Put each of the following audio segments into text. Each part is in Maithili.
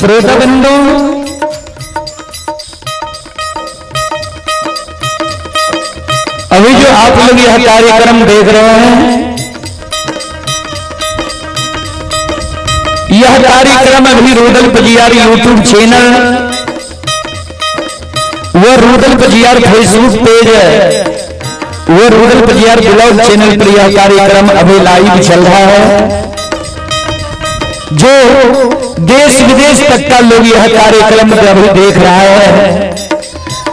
श्रोता बंधु, अभी जो आप लोग यह कार्यक्रम देख रहे हैं, यह कार्यक्रम अभी रूदल पजियार यूट्यूब चैनल व रूदल पजियार फेसबुक पेज है वो रूदल पजियार ब्लॉग चैनल पर यह कार्यक्रम अभी लाइव चल रहा है। जो देश विदेश तक का लोग यह कार्यक्रम अभी देख रहा है,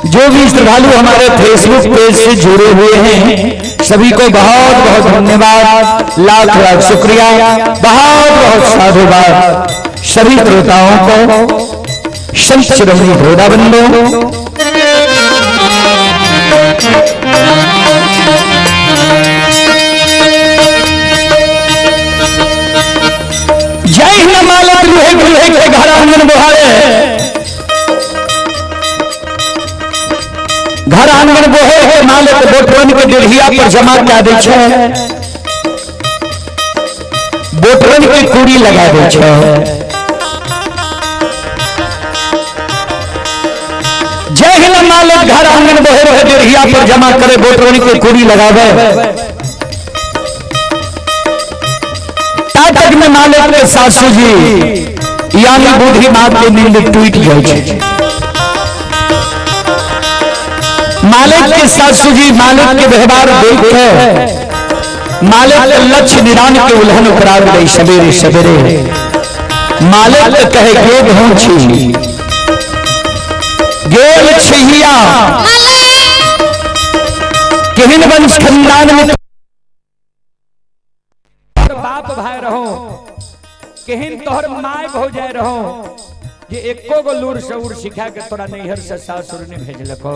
जो भी श्रद्धालु हमारे फेसबुक पेज से जुड़े हुए हैं, सभी को बहुत बहुत धन्यवाद, लाख लाख शुक्रिया, बहुत बहुत साधुवाद सभी श्रोताओं को। संत शिरोमणि भोला बंधु, जय हिंद। मालक लुहे गुल्हे के घर आंगन बुहारे, घर आंगन बोहे है मालिक बोटरन के डेढ़िया पर जमा क्या दे छे, बोटरन के कूड़ी लगा दे छे। जय हिंद। मालिक घर आंगन बोहे रहे डेढ़िया पर जमा करे बोटरन के कूड़ी लगावे। तातक में मालिक के सासू जी यानी बूढ़ी माँ के नींद टूट गई। मालिक के सासू जी मालिक के व्यवहार देख के मालिक के लक्ष्य निदान के उल्हन उतरा गई। सवेरे सवेरे मालिक के कहे गेल हूं छी गेल छिहिया केहन वंश खानदान में तोहर बाप भाई रहो, केहन तोहर my भौजाई रहो, जे एको गो लूर सऊर सिखा के तोरा नैहर से सासुर ने भेजलको।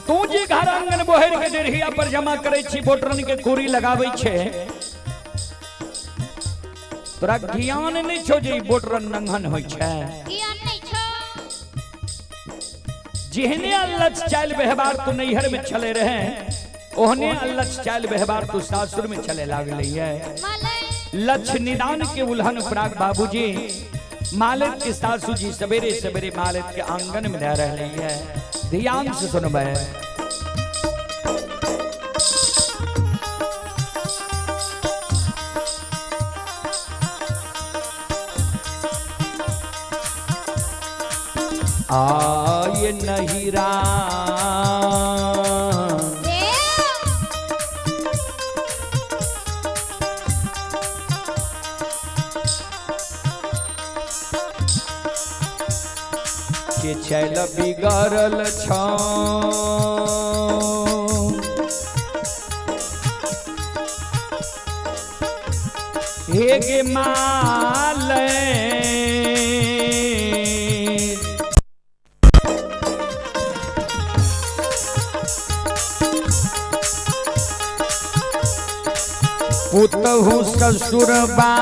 तू जे घर आंगन बोहर के डेढ़िया पर जमा करे छी, बोटरन के कूड़ी लगावे छे, तोरा ज्ञान नहीं छो जे बोटरन नंगन होय छे। ज्ञान नहीं छो। जेहने अल्लच चाल व्यवहार तू नैहर में चले रहे, ओहने अल्लच चाल व्यवहार तू सासुर में चले लागले है। लक्ष्य निदान के उल्हन प्राग बाबूजी मालिक के सासू जी सवेरे सवेरे मालिक के आंगन में रह रही है। ध्यान से सुनबे। आय नहीं राम के चल बिगड़ल छ, हे गे माले पुतहु ससुरबा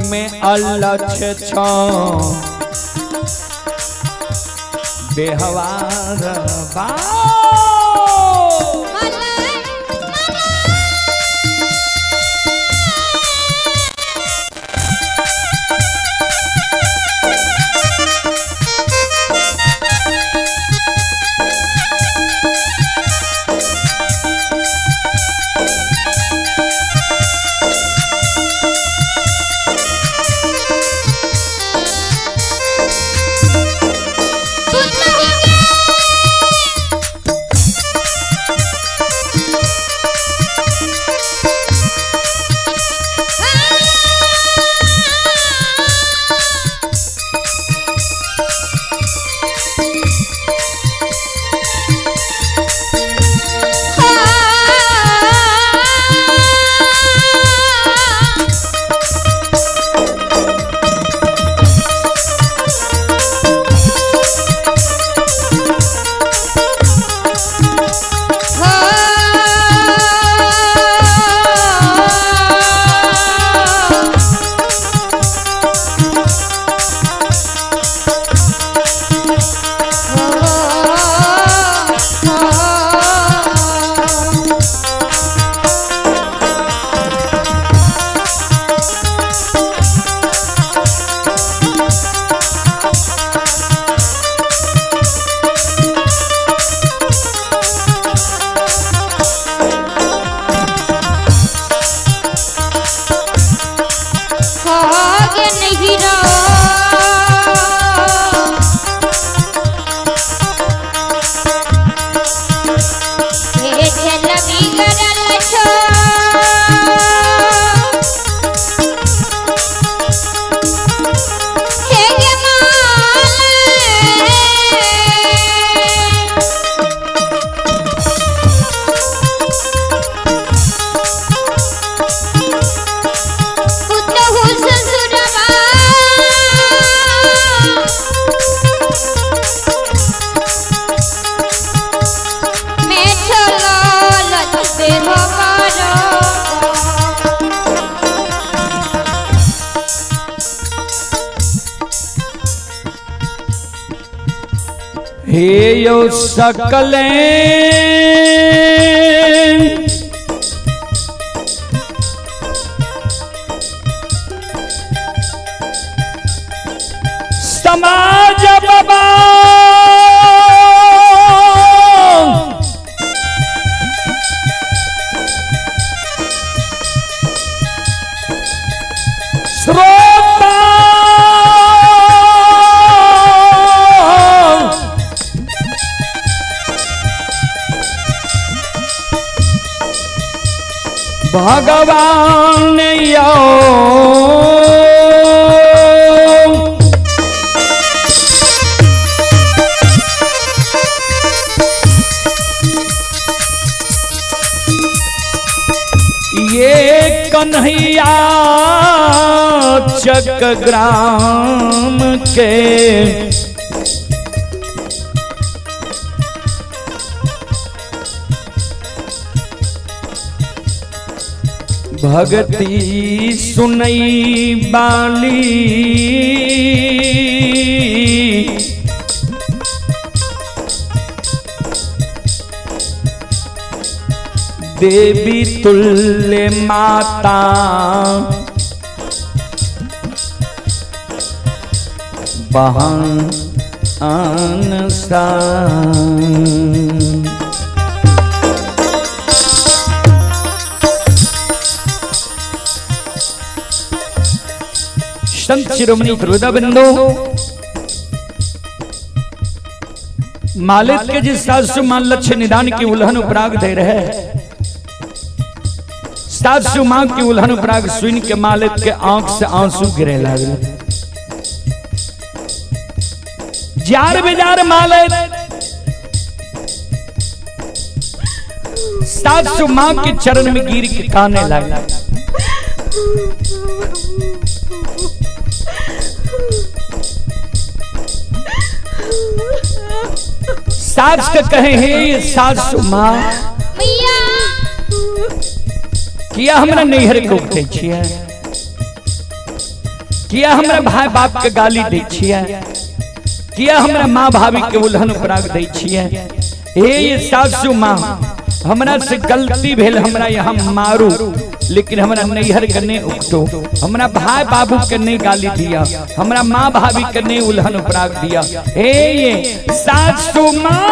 में अलक्ष छो बेहवार बा। हे यो सकले समाज बाबा श्रोता भगवान यो ये कन्हैया चक ग्राम के भगती सुनई बाली देवी तुल्य माता बहन सा। संत शिरोमणि बंधु मालिक के जिस सासु मान लक्ष्य निदान की उल्हन उपराग दे रहे, सासु मां की उल्हन उपराग सुन के मालिक के आंख से आंसू गिरे लागल। जार बेजार मालिक सासु मां के चरण में गिर के काने लगा। सास के कहे हे सासु मां किया हमरा नैहर के उठे छियै, किया हमरा भाई बाप के गाली दै छियै, किया हमरा माँ भाभी के उल्हन उपराग दै छियै। हे ये सासु माँ हमरा से गलती भेल, हमरा यहाँ मारू लेकिन हमरा नैहर के नहीं उठो, हमरा भाई बाबू के नहीं गाली दिया, हमरा माँ भाभी के नहीं उल्हन उपराग दिया। हे ये सासु माँ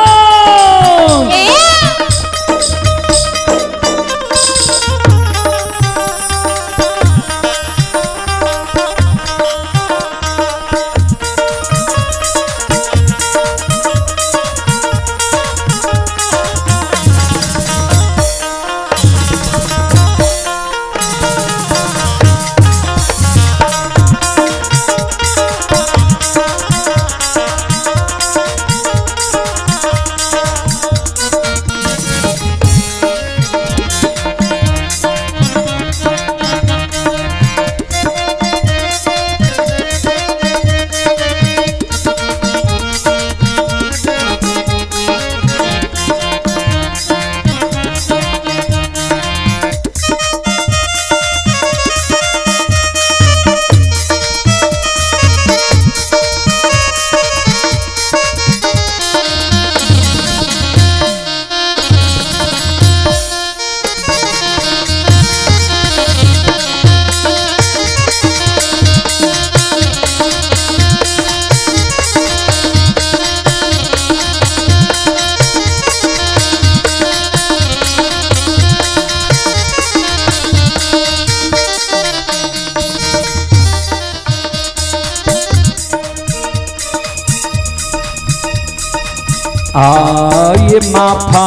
आए माफा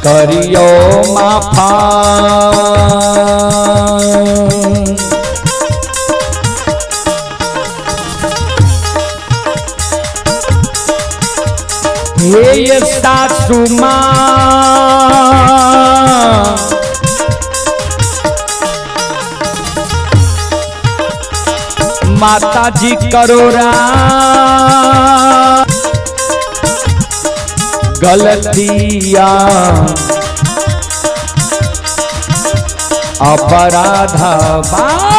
करियो माफा हे ये सासू माँ माता जी करोरा गलतिया अपराध बा।